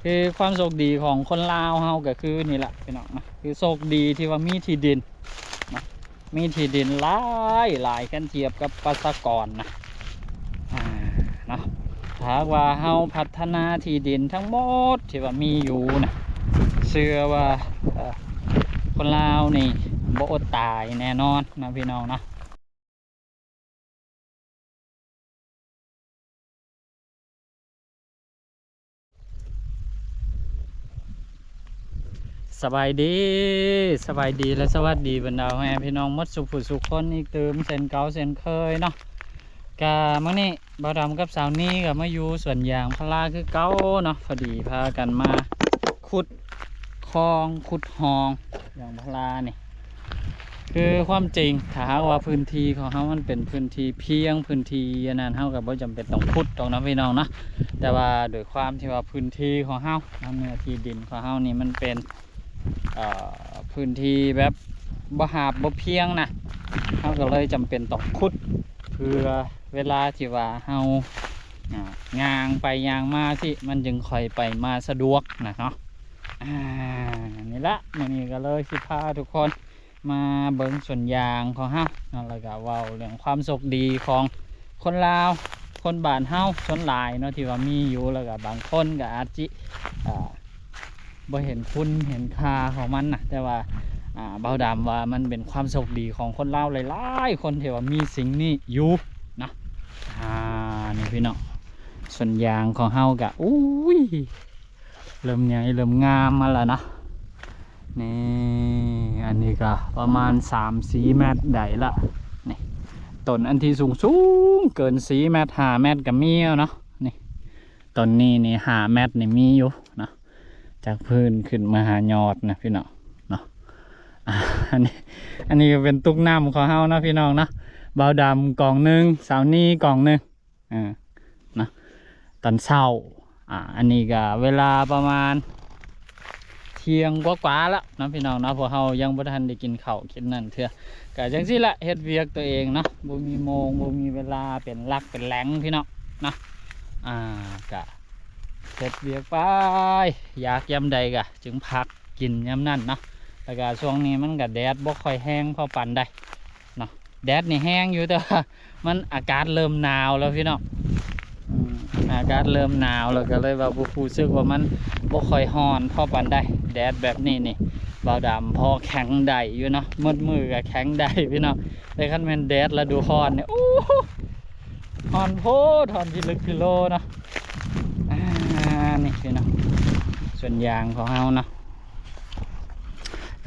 ຄືຄວາມໂຊກດີຂອງຄົນລາວເຮົາກໍຄືນີ້ລະພີ່ນ້ອງນະ ຄືໂຊກດີທີ່ວ່າມີທີ່ດິນນະ ມີທີ່ດິນຫຼາຍໆ ຄັນທຽບກັບປະຊາກອນນະ ອ່າ ເນາະ. ຖ້າຫາກວ່າເຮົາພັດທະນາທີ່ດິນທັງໝົດທີ່ວ່າມີຢູ່ນະ ເຊື່ອວ່າ ເອີ ຄົນລາວນີ້ບໍ່ອົດຕາຍແນ່ນອນນະພີ່ນ້ອງເນາະ. ສະບາຍດີ ສະບາຍດີ ແລະ ສະຫວັດດີບັນດາພໍ່ແມ່ພີ່ນ້ອງໝົດສູ່ຜູ້ສູ່ຄົນອີກຕື່ມເຊັ່ນເກົ່າເຊັ່ນເຄີຍເນາະ. ກະມື້ນີ້ບ່າວດຳກັບສາວນີກໍມາຢູ່ສວນຢາງພາລາຄືເກົ່າເນາະ. ພໍດີພາກັນມາຂຸດຄອງ ຂຸດຮ່ອງຢາງພາລານີ້ ຄືຄວາມຈິງ ຖ້າຫາກວ່າພື້ນທີ່ຂອງເຮົາມັນເປັນພື້ນທີ່ພຽງ ພື້ນທີ່ອັນນັ້ນ ເຮົາກໍບໍ່ຈຳເປັນຕ້ອງຂຸດດອກເນາະພີ່ນ້ອງເນາະ. ແຕ່ວ່າໂດຍຄວາມທີ່ວ່າພື້ນທີ່ຂອງເຮົາເນາະ ເນື້ອທີ່ດິນຂອງເຮົານີ້ມັນເປັນ ເອີ ພື້ນທີ່ແບບບໍ່ຮາບບໍ່ພຽງນະ ເຮົາກໍເລີຍຈຳເປັນຕ້ອງຂຸດ ເພື່ອເວລາທີ່ວ່າເຮົາ ອ່າ ຍ່າງໄປຍ່າງມາຊີ້ ມັນຈຶ່ງຄ່ອຍໄປມາສະດວກນະເນາະ. ອ່າ ນີ້ລະ ມື້ນີ້ກໍເລີຍຊິພາທຸກຄົນ ມາເບິ່ງສວນຢາງຂອງເຮົາເນາະ ແລ້ວກະເວົ້າເລື່ອງຄວາມໂຊກດີຂອງຄົນລາວ ຄົນບ້ານເຮົາສ່ວນຫຼາຍເນາະ ທີ່ວ່າມີຢູ່ ແລ້ວກະບາງຄົນກໍອາດຊິ ອ່າ ບໍ່ເຫັນຄຸນເຫັນຄ່າຂອງມັນນະ ແຕ່ວ່າ ອ່າ ບ່າວດຳວ່າມັນເປັນຄວາມໂຊກດີຂອງຄົນລາວຫຼາຍໆຄົນທີ່ວ່າມີສິ່ງນີ້ຢູ່ເນາະ. ອ່າ ນີ້ພີ່ນ້ອງ ສວນຢາງຂອງເຮົາກະ ອຸ້ຍ ເລີ່ມໃຫຍ່ເລີ່ມງາມມາແລ້ວນະ. ນີ້ ອັນນີ້ກໍປະມານສາມສີ່ແມັດໄດ້ລະ. ນີ້ ຕົ້ນອັນທີ່ສູງໆເກີນສີ່ແມັດ ຫ້າແມັດກໍມີແລ້ວເນາະ. ນີ້ ຕົ້ນນີ້ນີ້ຫ້າແມັດນີ້ມີຢູ່ເນາະ ຈາກພື້ນຂຶ້ນມາຫາຍອດນະພີ່ນ້ອງເນາະ. ອ່າ ອັນນີ້ ອັນນີ້ກໍເປັນຕຸກນ້ຳຂອງເຮົາເນາະພີ່ນ້ອງເນາະ. ບ່າວດຳກ່ອງໜຶ່ງ ສາວນີກ່ອງໜຶ່ງ ເອີ ເນາະ ຕອນເຊົ້າ. ອ່າ ອັນນີ້ກໍເວລາປະມານທ່ຽງກວ່າໆແລ້ວເນາະພີ່ນ້ອງເນາະ ພວກເຮົາຍັງບໍ່ທັນໄດ້ກິນເຂົ້າກິນນັ້ນເທື່ອ. ກໍຈັ່ງຊີ້ແຫຼະ ເຮັດວຽກຕົວເອງເນາະ ບໍ່ມີໂມງ ບໍ່ມີເວລາເປັນຫຼັກເປັນແຫຼ່ງພີ່ນ້ອງເນາະ. ອ່າ ກໍເຮັດວຽກໄປ ຢາກຍາມໃດກໍຈຶ່ງພັກກິນຍາມນັ້ນເນາະ. ແລ້ວກໍຊ່ວງນີ້ມັນກໍແດດບໍ່ຄ່ອຍແຮງພໍປານໃດເນາະ. ແດດນີ້ແຮງຢູ່ ແຕ່ວ່າມັນ ອາກາດເລີ່ມໜາວແລ້ວພີ່ນ້ອງ. ອືມ ອາກາດເລີ່ມໜາວແລ້ວ ກໍເລີຍວ່າບໍ່ຮູ້ສຶກວ່າມັນບໍ່ຄ່ອຍຮ້ອນພໍປານໃດ. ແດດແບບນີ້ນີ້ ບ່າວດຳພໍແຂງໄດ້ຢູ່ເນາະ ໝົດມື້ກໍແຂງໄດ້ພີ່ນ້ອງ. ແຕ່ຄັນແມ່ນແດດລະດູຮ້ອນນີ້ ໂອ້ ຮ້ອນໂພດ ຮ້ອນພິລຶກພິໂລເນາະ. ອ່າ ນີ້ພີ່ນ້ອງ ສວນຢາງຂອງເຮົາເນາະ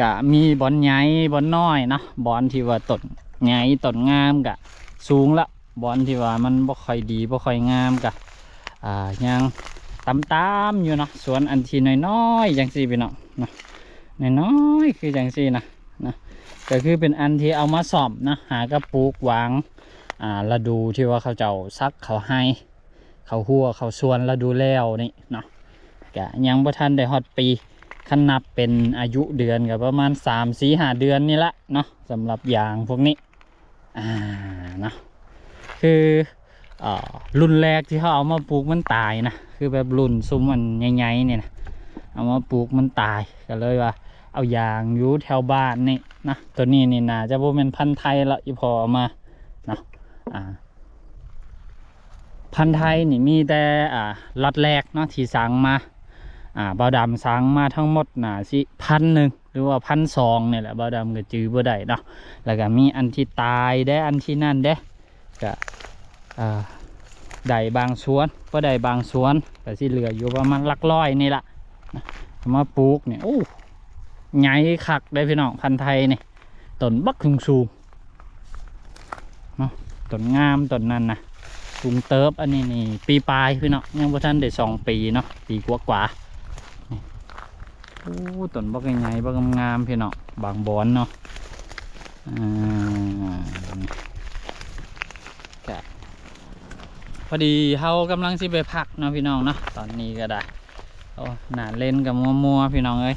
ກະມີບ່ອນໃຫຍ່ບ່ອນນ້ອຍເນາະ. ບ່ອນທີ່ວ່າຕົ້ນໃຫຍ່ຕົ້ນງາມກະສູງລະ ບ່ອນທີ່ວ່າມັນບໍ່ຄ່ອຍດີ ບໍ່ຄ່ອຍງາມກະ ອ່າ ຍັງຕ່ຳໆຢູ່ເນາະ. ສວນອັນທີ່ນ້ອຍໆຈັ່ງຊີ້ພີ່ນ້ອງເນາະ ນ້ອຍໆຄືຈັ່ງຊີ້ນະ ນະ ກໍຄືເປັນອັນທີ່ເອົາມາສ້ອມນະ ຫາກໍປູກຫວ່າງ ອ່າ ລະດູທີ່ວ່າເຂົາເຈົ້າສັກເຂົ້າໄຮ່ ເຂົ້າຮົ້ວເຂົ້າສວນລະດູແລ້ວນີ້ເນາະ ກະຍັງບໍ່ທັນໄດ້ຮອດປີ. ຄັນນັບເປັນອາຍຸເດືອນກໍປະມານສາມ ສີ່ ຫ້າເດືອນນີ້ລະເນາະ ສຳລັບຢາງພວກນີ້ ອ່າ ເນາະ. ຄື ເອີ ລຸ້ນແລກທີ່ເຮົາເອົາມາປູກມັນຕາຍນະ ຄືແບບລຸ້ນຊຸມອັນໃຫຍ່ໆນີ້ນະ ເອົາມາປູກມັນຕາຍ ກໍເລີຍວ່າເອົາຢາງຢູ່ແຖວບ້ານນີ້ນະ. ຕົວນີ້ນີ້ໜ້າຈະບໍ່ແມ່ນພັນໄທລະ ອີ່ພໍ່ເອົາມາເນາະ. ອ່າ ພັນໄທນີ້ມີແຕ່ ອ່າ ລັອດແລກເນາະ ທີ່ສັ່ງມາ ອ່າ ບ່າວດຳສັ່ງມາທັງໝົດໜ້າຊິພັນໜຶ່ງ ຫຼືວ່າພັນສອງນີ້ແຫຼະ ບ່າວດຳກໍຈື່ບໍ່ໄດ້ເນາະ. ແລ້ວກໍມີອັນທີ່ຕາຍເດ້ ອັນທີ່ນັ້ນເດ້ ກໍ ອ່າ ໄດ້ບາງສ່ວນ ບໍ່ໄດ້ບາງສ່ວນ ກໍຊິເຫຼືອຢູ່ປະມານຫຼັກຮ້ອຍນີ້ລະ ເອົາມາປູກນີ້. ໂອ້ ໃຫຍ່ຄັກເດ້ພີ່ນ້ອງ ພັນໄທນີ້ ຕົ້ນບັກສູງໆ ເນາະ ຕົ້ນງາມຕົ້ນນັ້ນນະ ສູງເຕີບ. ອັນນີ້ນີ້ປີປາຍພີ່ນ້ອງ ຍັງບໍ່ທັນໄດ້ສອງປີເນາະ ປີກວ່າໆນີ້. ໂອ້ ຕົ້ນບັກໃຫຍ່ໆ ບັກງາມໆ ພີ່ນ້ອງ ບາງບອນເນາະ. ອ່າ ກະພໍດີເຮົາກຳລັງຊິໄປພັກເນາະ ພີ່ນ້ອງເນາະ ຕອນນີ້ກໍໄດ້. ໂອ້ ໜ້າເຫຼັ້ນກໍມົວໆ ພີ່ນ້ອງເອີຍ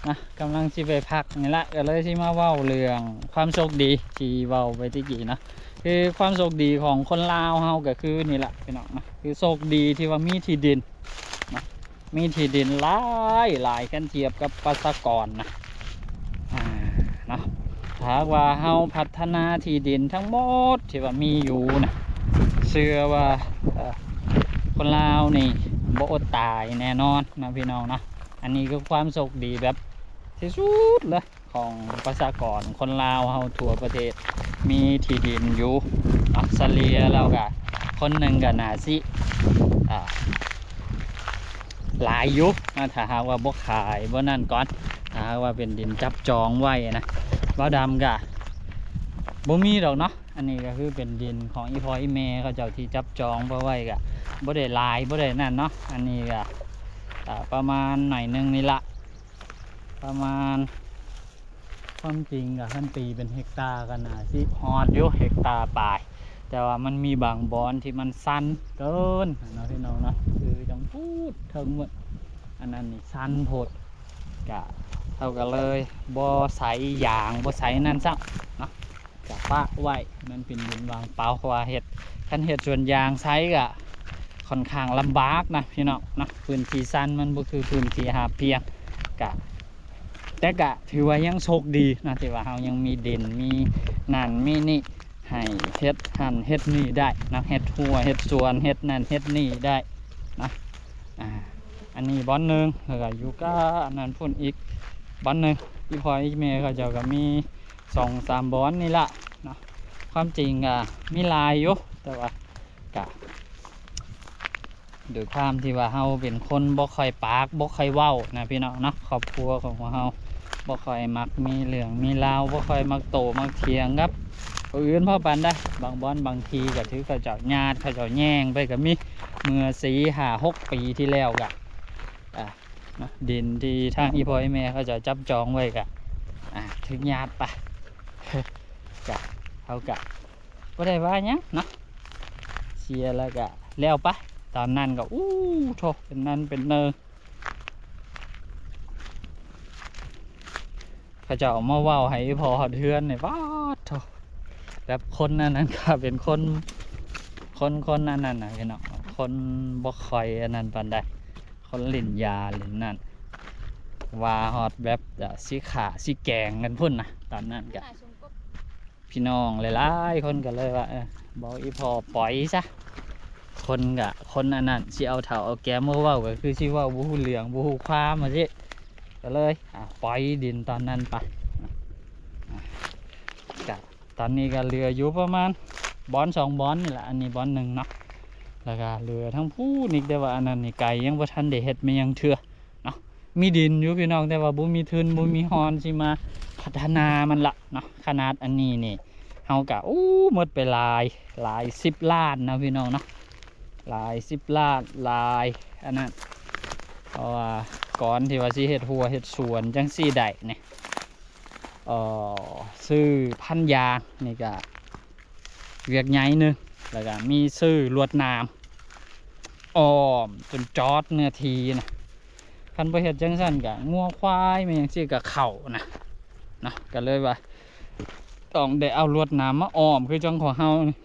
ນະ ກຳລັງຊິໄປພັກນີ້ລະ ກໍເລີຍຊິມາເວົ້າເລື່ອງຄວາມໂຊກດີທີ່ເວົ້າໄປຕະກີ້ເນາະ. ຄື ຄືຄວາມໂຊກດີຂອງຄົນລາວເຮົາກໍຄືນີ້ລະພີ່ນ້ອງນະ ຄືໂຊກດີທີ່ວ່າມີທີ່ດິນນະ ມີທີ່ດິນຫຼາຍໆ ຄັນທຽບກັບປະຊາກອນນະ ອ່າ ເນາະ. ຖ້າຫາກວ່າເຮົາພັດທະນາທີ່ດິນທັງໝົດທີ່ວ່າມີຢູ່ນະ ເຊື່ອວ່າ ເອີ ຄົນລາວນີ້ບໍ່ອົດຕາຍແນ່ນອນນະພີ່ນ້ອງເນາະ. ອັນນີ້ຄືຄວາມໂຊກດີແບບທີ່ສຸດເລີຍ ຂອງປະຊາກອນຄົນລາວເຮົາທົ່ວປະເທດ ມີທີ່ດິນຢູ່ເນາະ ສະເລ່ຍແລ້ວກະຄົນໜຶ່ງກະໜ້າຊິ ອ່າ ຫຼາຍຢູ່ນະ ຖ້າຫາກວ່າບໍ່ຂາຍບໍ່ນັ້ນກ່ອນ ຖ້າຫາກວ່າເປັນດິນຈັບຈອງໄວ້ນະ. ບ່າວດຳກະບໍ່ມີດອກເນາະ ອັນນີ້ກະຄືເປັນດິນຂອງອີ່ພໍ່ອີ່ແມ່ເຂົາເຈົ້າທີ່ຈັບຈອງໄວ້ ກະບໍ່ໄດ້ຫຼາຍບໍ່ໄດ້ນັ້ນເນາະ. ອັນນີ້ກະ ອ່າ ປະມານໜ້ອຍໜຶ່ງນີ້ລະ ປະມານ ຄວາມຈິງກະຄັນຕີເປັນເຮັກຕາກະໜ້າຊິຮອດຢູ່ ເຮັກຕາປາຍ ແຕ່ວ່າມັນມີບາງບ່ອນທີ່ມັນຊັນເກີນເນາະພີ່ນ້ອງເນາະ ຄືຈັ່ງພູດເທິງໝົດ ອັນນັ້ນນີ້ຊັນໂພດ ກະ ເຮົາກະເລີຍບໍ່ໃສ່ຢາງ ບໍ່ໃສ່ນັ້ນຊ້ຳເນາະ ກະປະໄວ້ ມັນເປັນດິນວ່າງເປົ່າ ເພາະວ່າເຮັດ ຄັນເຮັດສວນຢາງໃສ່ກະຄ່ອນຂ້າງລຳບາກນະພີ່ນ້ອງເນາະ ພື້ນທີ່ຊັນມັນບໍ່ຄືພື້ນທີ່ຮາບພຽງ ກະ ແຕ່ກະຖືວ່າຍັງໂຊກດີນະ ທີ່ວ່າເຮົາຍັງມີດິນ ມີນັ້ນມີນີ້ ໃຫ້ເຮັດຫັ້ນເຮັດນີ້ໄດ້ນະ ເຮັດຮົ້ວເຮັດສວນ ເຮັດນັ້ນເຮັດນີ້ໄດ້ນະ. ອ່າ ອັນນີ້ບ່ອນໜຶ່ງ ແລ້ວກະຢູ່ກະອັນນັ້ນພຸ້ນອີກບ່ອນໜຶ່ງ ອີ່ພໍ່ອີ່ແມ່ເຂົາເຈົ້າກະມີສອງສາມບ່ອນນີ້ລະເນາະ. ຄວາມຈິງກະມີຫຼາຍຢູ່ ແຕ່ວ່າກະ ໂດຍຄວາມທີ່ວ່າເຮົາເປັນຄົນບໍ່ຄ່ອຍປາກ ບໍ່ຄ່ອຍເວົ້ານະພີ່ນ້ອງເນາະ ຄອບຄົວຂອງພວກເຮົາບໍ່ຄ່ອຍມັກມີເລື່ອງມີລາວ ບໍ່ຄ່ອຍມັກໂຕ້ມັກຖຽງກັບຜູ້ອື່ນພໍປານໃດ. ບາງບ່ອນບາງທີກະຖືເຂົາເຈົ້າຍາດ ເຂົາເຈົ້າແຍ່ງໄປກະມີ ເມື່ອສີ່ຫ້າຫົກປີທີ່ແລ້ວກະ ອ່າ ເນາະ ດິນທີ່ທາງອີ່ພໍ່ອີ່ແມ່ເຂົາເຈົ້າຈັບຈອງໄວ້ກະ ອ່າ ຖືກຍາດໄປ ກະ ເຮົາກະບໍ່ໄດ້ວ່າຫຍັງເນາະ ເສຍແລ້ວກະແລ້ວໄປ. ຕອນນັ້ນກະ ອູ້ໂທ້ ເປັນນັ້ນເປັນເນີ ເຂົາເຈົ້າເອົາມາເວົ້າໃຫ້ພໍ່ຮອດເຮືອນນີ້ ປາດໂທ້ ແບບຄົນອັນນັ້ນກະເປັນຄົນ ຄົນ ຄົນອັນນັ້ນນະພີ່ນ້ອງ ຄົນບໍ່ຄ່ອຍອັນນັ້ນປານໃດ ຄົນຫຼິ້ນຢາຫຼິ້ນນັ້ນ ວ່າຮອດແບບ ອາ ຊິຂ້າຊິແກງກັນພຸ້ນນະ. ຕອນນັ້ນກະ ພີ່ນ້ອງຫຼາຍໆຄົນກະເລີຍວ່າ ເອີ ບອກອີ່ພໍ່ປ່ອຍຊະ ຄົນກະ ຄົນອັນນັ້ນ ຊິເອົາເຖົ້າເອົາແກ່ມາເວົ້າ ກະຄືຊິເວົ້າບໍ່ຮູ້ເລື່ອງ ບໍ່ຮູ້ຄວາມວ່າຊີ້ ກະເລີຍ ອາ ປ່ອຍດິນຕອນນັ້ນໄປ. ອາ ກະຕອນນີ້ກະເຫຼືອຢູ່ປະມານບ່ອນສອງບ່ອນນີ້ລະ ອັນນີ້ບ່ອນໜຶ່ງເນາະ ແລ້ວກະເຫຼືອທັງພູ້ນອີກ ແຕ່ວ່າອັນນັ້ນນີ້ໄກ ຍັງບໍ່ທັນໄດ້ເຮັດແມ່ນຫຍັງເທື່ອເນາະ. ມີດິນຢູ່ພີ່ນ້ອງ ແຕ່ວ່າບໍ່ມີທຶນ ບໍ່ມີຮອນຊິມາພັດທະນາມັນລະເນາະ. ຂະໜາດອັນນີ້ນີ້ ເຮົາກະ ໂອ້ ໝົດໄປຫຼາຍ ຫຼາຍສິບລ້ານນະພີ່ນ້ອງເນາະ ຫຼາຍສິບລ້ານ ຫຼາຍອັນນັ້ນ ເພາະວ່າກ່ອນທີ່ວ່າຊິເຮັດຮົ້ວເຮັດສວນຈັ່ງຊີ້ໄດ້ນີ້ ເອີ ຊື້ພັນຢາງນີ້ກະວຽກໃຫຍ່ໜຶ່ງ ແລ້ວກະມີຊື້ລວດໜາມອ້ອມຈົນຈອດເນື້ອທີ່ນະ. ຄັນບໍ່ເຮັດຈັ່ງຊັ້ນກະງົວຄວາຍແມ່ນຫຍັງຊີ້ກະເຂົ້ານະ ນະ ກະເລີຍວ່າຕ້ອງໄດ້ເອົາລວດໜາມມາອ້ອມ ຄືຈັ່ງຂອງເຮົານີ້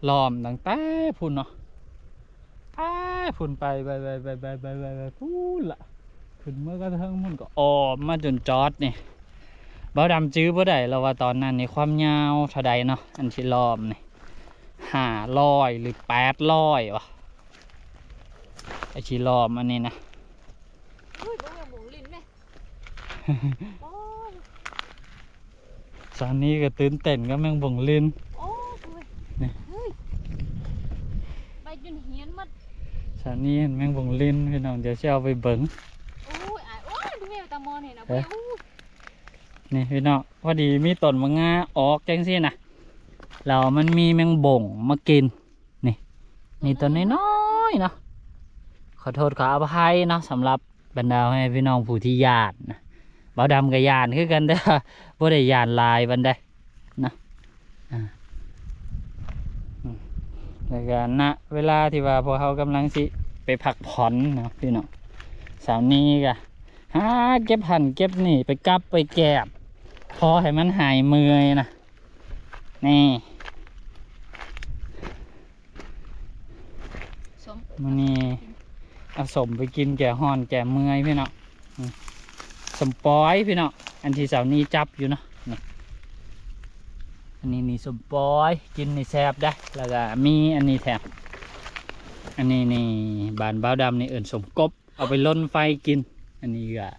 ລ້ອມຕັ້ງແຕ່ພຸ້ນເນາະ ແຕ່ພຸ້ນໄປ ໄປ ໄປພຸ້ນລະ ຂຶ້ນມາກະເທິງພຸ້ນ ກະອ້ອມມາຈົນຈອດນີ້. ບ່າວດຳຈື່ບໍ່ໄດ້ແລ້ວວ່າຕອນນັ້ນນີ້ຄວາມຍາວເທົ່າໃດເນາະ ອັນທີ່ລ້ອມນີ້ ຫ້າຮ້ອຍ ຫຼື ແປດຮ້ອຍ ວະ ໄອ້ທີ່ລ້ອມອັນນີ້ນະ. ໂອ້ຍ ເບິ່ງແມ່ນບົງລິນແມະ ໂອ້ຍ ຊາວນີ້ກະຕື່ນເຕັ້ນກັບແມງບົງລິນ ໂອ້ຍ ນີ້ ເຮີ້ຍ ໄປຈົນຮຽນໝົດ ຊາວນີ້ເຫັນແມງບົງລິນພີ່ນ້ອງ ດຽວຊິເອົາໄປເບິ່ງ ໂອ້ຍ ອາຍ ໂອ້ຍ ດູແມ່ຕາມອນນີ້ນະ ເອີ ໂອ້ຍ ນີ້ພີ່ນ້ອງ ພໍດີມີຕົ້ນໝາກງາອອກຈັ່ງຊີ້ນະ ແລ້ວມັນມີແມງບົງມາກິນ ນີ້ ມີໂຕນ້ອຍໆເນາະ ຂໍໂທດຂໍອະໄພເນາະ ສຳລັບບັນດາພໍ່ແມ່ພີ່ນ້ອງຜູ້ທີ່ຢ້ານນະ ບ່າວດຳກະຢ້ານຄືກັນ ແຕ່ວ່າບໍ່ໄດ້ຢ້ານຫຼາຍປານໃດນະ ອາ ອືມ ແລ້ວກະນະເວລາທີ່ວ່າພວກເຮົາກຳລັງຊິໄປພັກຜ່ອນເນາະພີ່ນ້ອງ ສາວນີກະຫາເກັບຫັ້ນເກັບນີ້ ໄປກັບໄປແກບ ພໍໃຫ້ມັນຫາຍເມື່ອຍນະ. ນີ້ ສົ້ມ ມື້ນີ້ເອົາສົ້ມໄປກິນແກ້ຮ້ອນແກ້ເມື່ອຍພີ່ນ້ອງ. ນີ້ ສົ້ມປອຍພີ່ນ້ອງ ອັນທີ່ສາວນີຈັບຢູ່ເນາະ. ນີ້ ອັນນີ້ນີ້ສົ້ມປອຍ ກິນນີ້ແຊບເດ້. ແລ້ວກໍມີອັນນີ້ແຖມ ອັນນີ້ນີ້ ບ້ານບ່າວດຳນີ້ເອີ້ນສົ້ມກົບ ເອົາໄປລົນໄຟກິນ. ອັນນີ້ກໍ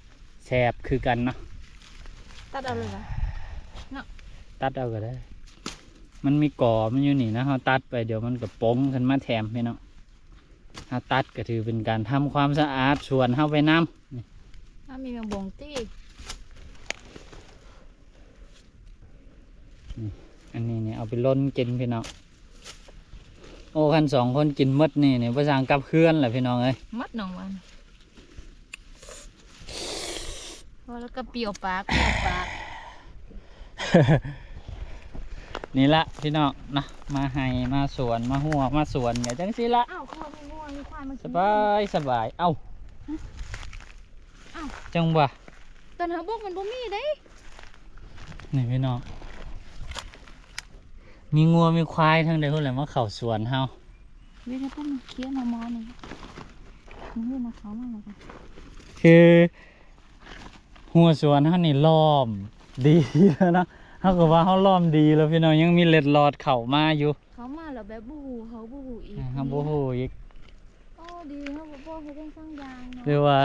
ແຊບຄືກັນເນາະ. ຕັດເອົາເລີຍຫວາເນາະ? ຕັດເອົາກໍໄດ້ ມັນມີກໍມັນຢູ່ນີ້ນະ. ເຮົາຕັດໄປ ດຽວມັນກໍປົງຂຶ້ນມາແຖມພີ່ນ້ອງ. ເຮົາຕັດກໍຖືເປັນການທຳຄວາມສະອາດສວນເຮົາໄປນຳ. ນີ້ ອ້າວ ມີແມງບົງຕິ. ນີ້ ອັນນີ້ນີ້ເອົາໄປລົນກິນພີ່ນ້ອງ. ໂອ້ ຄັນສອງຄົນກິນໝົດນີ້ນີ້ ບໍ່ຊ່າງກັບເຮືອນລະພີ່ນ້ອງເອີຍ. ໝົດນ້ອງວ່າ ເວົ້າແລ້ວກໍປຽວປາກ ປຽວປາກ. ນີ້ລະພີ່ນ້ອງເນາະ ມາໄຮ່ມາສວນ ມາຮົ້ວມາສວນກໍຈັ່ງຊີ້ລະ. ອ້າວ ຄືວ່າມີງົວມີຄວາຍມາກິນ ສະບາຍສະບາຍ. ເອົ້າ ອ້າວ ຈັ່ງຫວະ ຕອນເຮົາບຸກມັນບໍ່ມີເດ້. ນີ້ພີ່ນ້ອງ ມີງົວມີຄວາຍທັງໃດພຸ້ນແຫຼະ ມາເຂົ້າສວນເຮົາ. ເວລາເພິ່ນເຄຍມາໝໍນີ້ ມື້ນະເຂົາມາແລ້ວກໍ ຄື ຮົ້ວສວນເຮົານີ້ລ້ອມດີແລ້ວເນາະ. ເຮົາກໍວ່າເຮົາລ້ອມດີແລ້ວພີ່ນ້ອງ ຍັງມີເລັດລອດເຂົ້າມາຢູ່. ເຂົ້າມາແລ້ວແບບບໍ່ຮູ້ ເຮົາບໍ່ຮູ້ອີກ ເຮົາບໍ່ຮູ້ອີກ. ໂອ້ ດີເນາະ ບໍ່ ບໍ່ເຮັດຫຍັງສັກຢ່າງເນາະ. ຫຼືວ່າ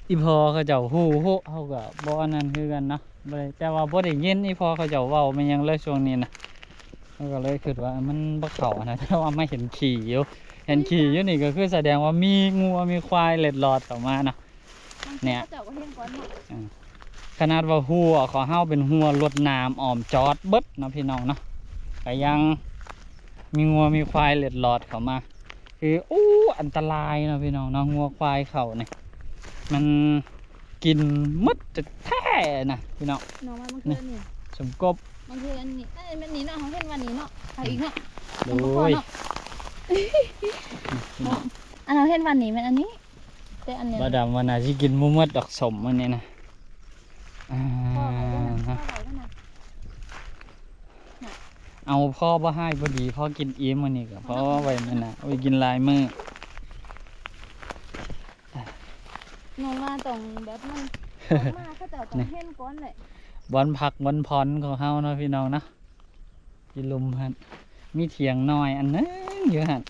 ອີ່ພໍ່ເຂົາເຈົ້າຮູ້ ຮູ້ ເຮົາກໍບໍ່ອັນນັ້ນຄືກັນເນາະ. ບໍ່ໄດ້ ແຕ່ວ່າບໍ່ໄດ້ຍິນອີ່ພໍ່ເຂົາເຈົ້າເວົ້າແມ່ນຫຍັງເລີຍຊ່ວງນີ້ນະ. ເຮົາກໍເລີຍຄິດວ່າມັນບໍ່ເຂົ້ານະ ແຕ່ວ່າມາເຫັນຂີ້ຢູ່ ເຫັນຂີ້ຢູ່ນີ້ກໍຄືສະແດງວ່າມີງົວມີຄວາຍເລັດລອດເຂົ້າມາເນາະ. ນີ້ ເຂົາເຈົ້າກໍເຫັນກ່ອນເນາະ. ເອີ ຂະໜາດວ່າຮົ້ວຂອງເຮົາເປັນຮົ້ວລົດນ້ຳອ້ອມຈອດເບິດເນາະພີ່ນ້ອງເນາະ ກໍຍັງມີງົວມີຄວາຍເລັດລອດເຂົ້າມາ. ຄື ໂອ້ ອັນຕະລາຍເນາະພີ່ນ້ອງເນາະ ງົວຄວາຍເຂົ້ານີ້ ມັນກິນໝົດແທ້ໆນະພີ່ນ້ອງ. ນ້ອງວ່າມັນຄືອັນນີ້ ສົມກົບ ມັນຄືອັນນີ້ ເອີ ແມ່ນນີ້ເນາະ ເຮົາເຫັນວ່ານີ້ເນາະ ເອົາອີກເນາະ. ໂດຍ ອັນເຮົາເຫັນວ່ານີ້ແມ່ນອັນນີ້ ແຕ່ອັນນີ້ ບ່າວດຳວ່າໜ້າຊິກິນບໍ່ໝົດດອກ ສົ້ມອັນນີ້ນະ. ອ່າ ພໍໄວ້ນະ ພໍໄວ້ນະ ເອົາພໍບໍ່ຮ້າຍພໍດີ ພໍກິນອີ່ມມື້ນີ້ກໍພໍໄວ້ນັ້ນນະ ໄວ້ກິນຫຼາຍມື້. ນ້ອງວ່າຕ້ອງແບບນັ້ນ ອອກມາເຂົາເຈົ້າຕ້ອງເຫັນກ່ອນແຫຼະ. ບ່ອນພັກບ່ອນຜ່ອນຂອງເຮົາເນາະ ພີ່ນ້ອງເນາະ. ຢູ່ລຸ່ມຫັ້ນ ມີຖຽງນ້ອຍອັນໜຶ່ງຢູ່ຫັ້ນ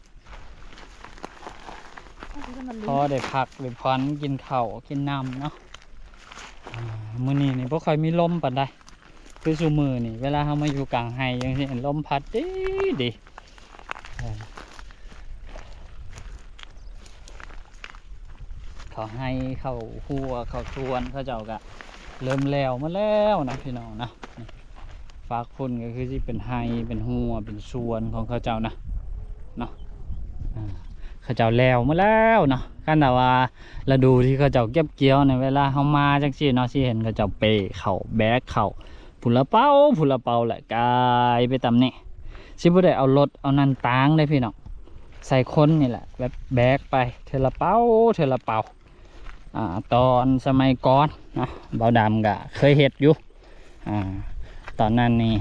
ພໍໄດ້ພັກໄດ້ຜ່ອນ ກິນເຂົ້າກິນນ້ຳເນາະ. ອ່າ ມື້ນີ້ນີ້ບໍ່ຄ່ອຍມີລົມປານໃດ ຄືຊຸມື້ນີ້ ເວລາເຮົາມາຢູ່ກາງໄຮ່ຈັ່ງຊີ້ ລົມພັດດີດີ. ເອີ ເຂົ້າໄຮ່ເຂົ້າຮົ້ວເຂົ້າສວນ ເຂົາເຈົ້າກະເລີ່ມແລ້ວໝົດແລ້ວນະພີ່ນ້ອງນະ. ຟາກພຸ້ນກໍຄືຊິເປັນໄຮ່ເປັນຮົ້ວເປັນສວນຂອງເຂົາເຈົ້ານະເນາະ. ອ່າ ເຂົາເຈົ້າແລ້ວໝົດແລ້ວເນາະ. ຄັນຖ້າວ່າລະດູທີ່ເຂົາເຈົ້າເກັບກ່ຽວໃນເວລາເຮົາມາຈັ່ງຊີ້ເນາະ ຊິເຫັນເຂົາເຈົ້າເປ້ເຂົ້າແບກເຂົ້າ ພຸ້ນລະເປົາ ພຸ້ນລະເປົາ ແລະກາຍໄປຕາມນີ້. ຊິບໍ່ໄດ້ເອົາລົດເອົານັ້ນຕາງເດ້ພີ່ນ້ອງ ໃສ່ຄົນນີ້ແຫຼະ ແບບແບກໄປເທື່ອລະເປົາ ເທື່ອລະເປົາ. ອ່າ ຕອນສະໄໝກ່ອນນະ ບ່າວດຳກະເຄີຍເຮັດຢູ່. ອ່າ ຕອນນັ້ນນີ້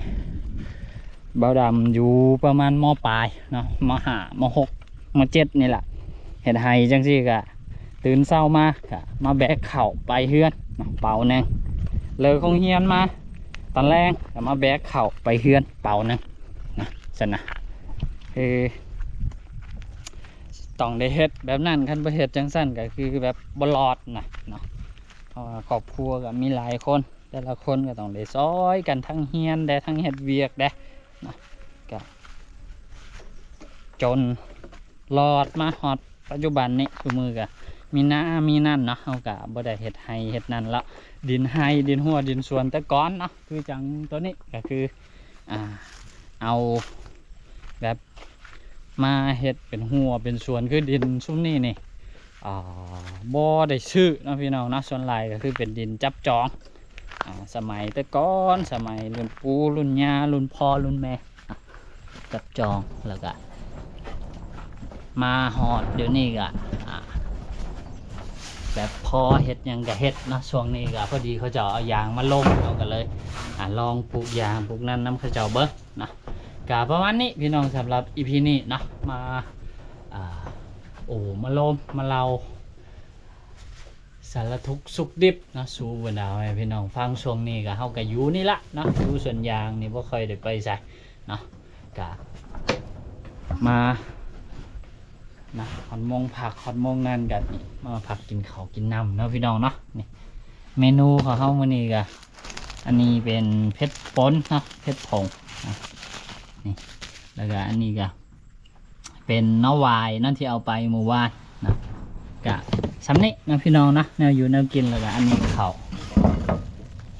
ບ່າວດຳຢູ່ປະມານ ມ.ປາຍເນາະ ມ.ຫ້າ ມ.ຫົກ ມ.ເຈັດ ນີ້ແຫຼະ ເຮັດໄຮ່ຈັ່ງຊີ້ກະ ຕື່ນເຊົ້າມາກະມາແບກເຂົ້າໄປເຮືອນເນາະ ເປົາໜຶ່ງ. ເລີກໂຮງຮຽນມາຕອນແລງກະມາແບກເຂົ້າໄປເຮືອນເປົາໜຶ່ງນະ ຊັ້ນນະ. ຄືຕ້ອງໄດ້ເຮັດແບບນັ້ນ ຄັນບໍ່ເຮັດຈັ່ງຊັ້ນກະຄືແບບບໍ່ລອດນະເນາະ. ເພາະວ່າຄອບຄົວກະມີຫຼາຍຄົນ ແຕ່ລະຄົນກໍຕ້ອງໄດ້ຊ່ອຍກັນ ທັງຮຽນແດ່ ທັງເຮັດວຽກແດ່ນະ. ກະຈົນລອດມາຮອດປັດຈຸບັນນີ້ ຊຸມື້ກະມີນາມີນັ້ນເນາະ. ເຮົາກະບໍ່ໄດ້ເຮັດໄຮ່ເຮັດນັ້ນລະ ດິນໄຮ່ດິນຮົ້ວດິນສວນແຕ່ກ່ອນເນາະ. ຄືຈັ່ງໂຕນີ້ກະຄື ອ່າ ເອົາແບບມາເຮັດເປັນຮົ້ວເປັນສວນ ຄືດິນຊຸມນີ້ນີ້ ອ່າ ບໍ່ໄດ້ຊື້ເນາະພີ່ນ້ອງເນາະ. ສ່ວນຫຼາຍກໍຄືເປັນດິນຈັບຈອງ ອ່າ ສະໄໝແຕ່ກ່ອນ ສະໄໝລຸ້ນປູ່ລຸ້ນຍ່າ ລຸ້ນພໍ່ລຸ້ນແມ່ ຈັບຈອງ ແລ້ວກະມາຮອດດຽວນີ້ກະ ອ່າ ແບບພໍເຮັດຫຍັງກະເຮັດເນາະ. ຊ່ວງນີ້ກະພໍດີເຂົາເຈົ້າເອົາຢາງມາລົງ ເຮົາກະເລີຍ ອ່າ ລອງປູກຢາງປູກນັ້ນນຳເຂົາເຈົ້າເບິ່ງເນາະ. ກະປະມານນີ້ພີ່ນ້ອງ ສຳລັບອີພີນີ້ເນາະ ມາ ອ່າ ໂອ້ ມາລົມມາເລົ່າ ສາລະທຸກສຸກດິບເນາະ ສູ່ບັນດາພໍ່ແມ່ພີ່ນ້ອງຟັງ. ຊ່ວງນີ້ກະ ເຮົາກະຢູ່ນີ້ລະເນາະ ຢູ່ສວນຢາງນີ້ ບໍ່ຄ່ອຍໄດ້ໄປໃສເນາະ ກະມານະ ຮອດໂມງພັກຮອດໂມງນັ້ນກະ ມາພັກກິນເຂົ້າກິນນ້ຳເນາະພີ່ນ້ອງເນາະ. ນີ້ເມນູຂອງເຮົາມື້ນີ້ກະ ອັນນີ້ເປັນເຜັດປົ່ນເນາະ ເຜັດຜົງ ນີ້ ແລ້ວກະອັນນີ້ກະ ເປັນໜໍ່ຫວາຍເນາະ ທີ່ເອົາໄປມື້ວານເນາະ. ກະສ່ຳນີ້ເນາະພີ່ນ້ອງເນາະ ແນວຢູ່ແນວກິນ. ແລ້ວກະອັນນີ້ເຂົ້າ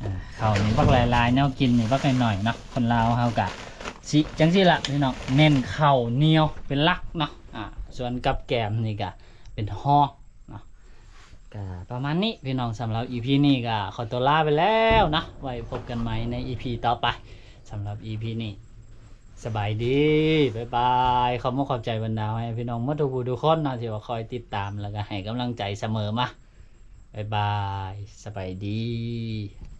ອ່າ ເຂົ້ານີ້ບັກຫຼາຍໆ ແນວກິນນີ້ບັກໜ້ອຍໆເນາະ. ຄົນລາວເຮົາກະຊິຈັ່ງຊີ້ລະພີ່ນ້ອງ ເນັ້ນເຂົ້າໜຽວເປັນຫຼັກເນາະ ອ່າ ສ່ວນກັບແກມນີ້ກະເປັນຮອງເນາະ. ກະປະມານນີ້ພີ່ນ້ອງ ສຳລັບອີພີນີ້ກະຂໍຕົວລາໄປແລ້ວເນາະ ໄວ້ພົບກັນໃໝ່ໃນອີພີຕໍ່ໄປ. ສຳລັບອີພີນີ້ ສະບາຍດີ ບາຍບາຍ. ຂອບມຸກຂອບໃຈບັນດາພໍ່ແມ່ພີ່ນ້ອງໝົດທຸກຜູ້ທຸກຄົນເນາະ ທີ່ວ່າຄອຍຕິດຕາມ ແລ້ວກະໃຫ້ກຳລັງໃຈສະເໝີມາ. ບາຍບາຍ ສະບາຍດີ.